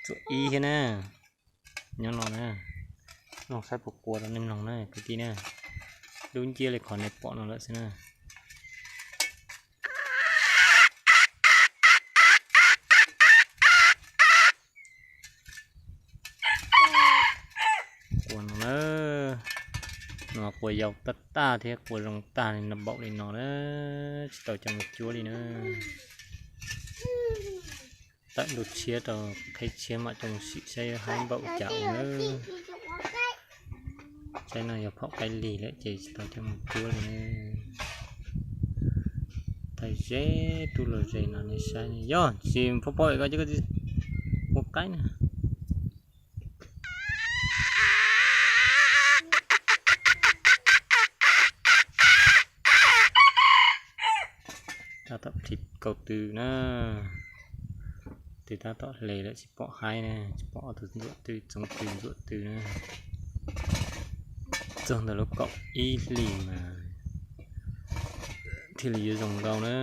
Tsuam ib thiab na, nyob no na. Mloog saib puas qua rau nej mloog na kwv tij na. Dub nciab li qhov nej pom no lawm xwb na. Qua no na, no qua yau tag tag thiab qua zoo tag li no, npaum li no na, tsis tau coj mus cuab li na. Tawm ntu tshiab rau qheb tshiab mam coj mus sim saib haib npaum cas ua na. Saib no yog phom qaib lig lawm ces tsis tau coj mus cuab li na. Thaij ze tub los ze no nej saib, yog tsis phob phob ko ces koj tsis ua qaib na. Tab tom plhis kaum tw na, twb tab tom hle lawm tsis pom haib na, tsis pom ob tug ntxuam twg, txoov twg ntxuam twg na. Txog ntawm lub kaum ib hlis mas thiaj li yuav zoo nkauj na.